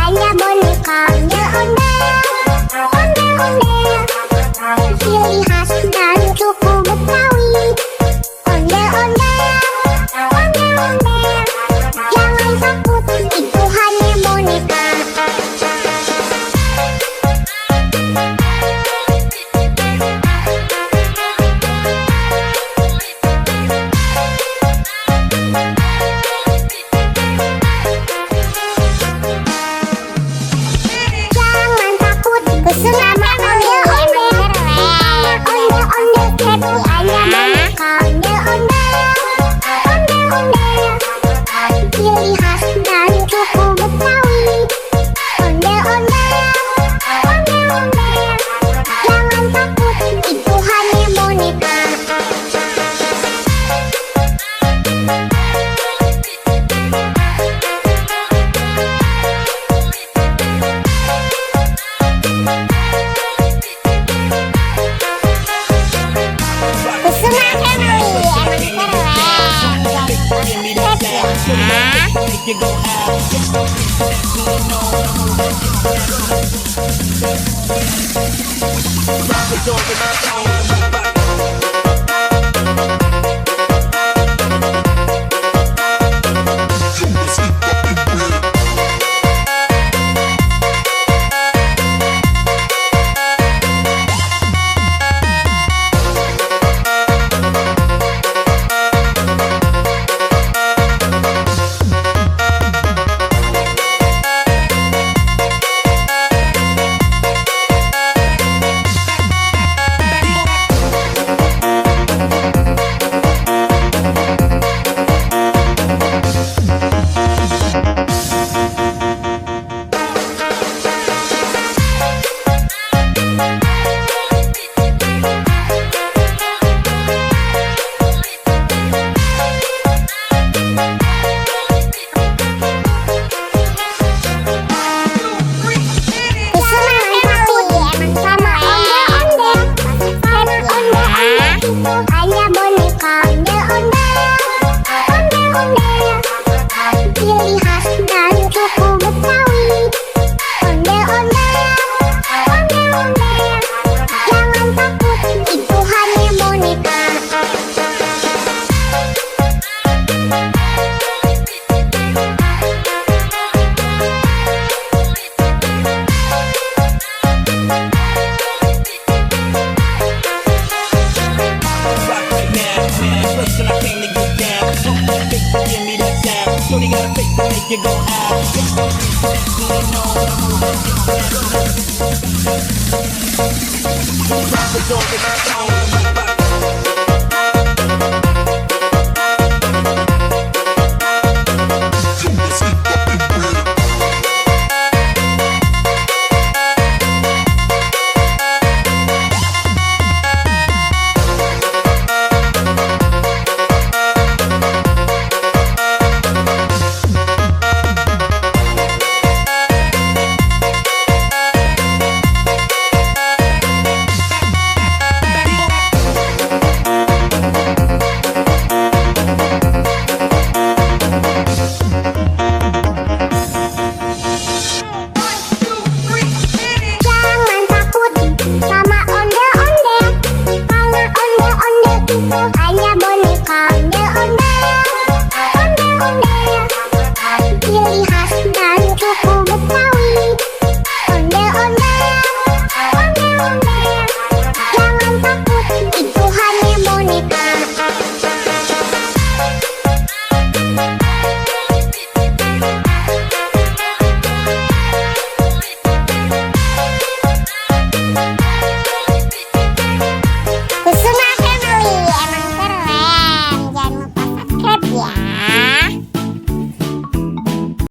Hanya boneka ondel-ondel, ciri khas dan suku Betawi. Ondel-ondel, jangan takut, itu hanya boneka. Ciri khas dan suku Betawi. Ondel-ondel, jangan takut, itu hanya boneka. Kusuma Family hanya boneka ondel-ondel, ciri khas dan suku Betawi. Ondel-ondel, jangan takut, itu hanya boneka. Shorty got a face to make you go out.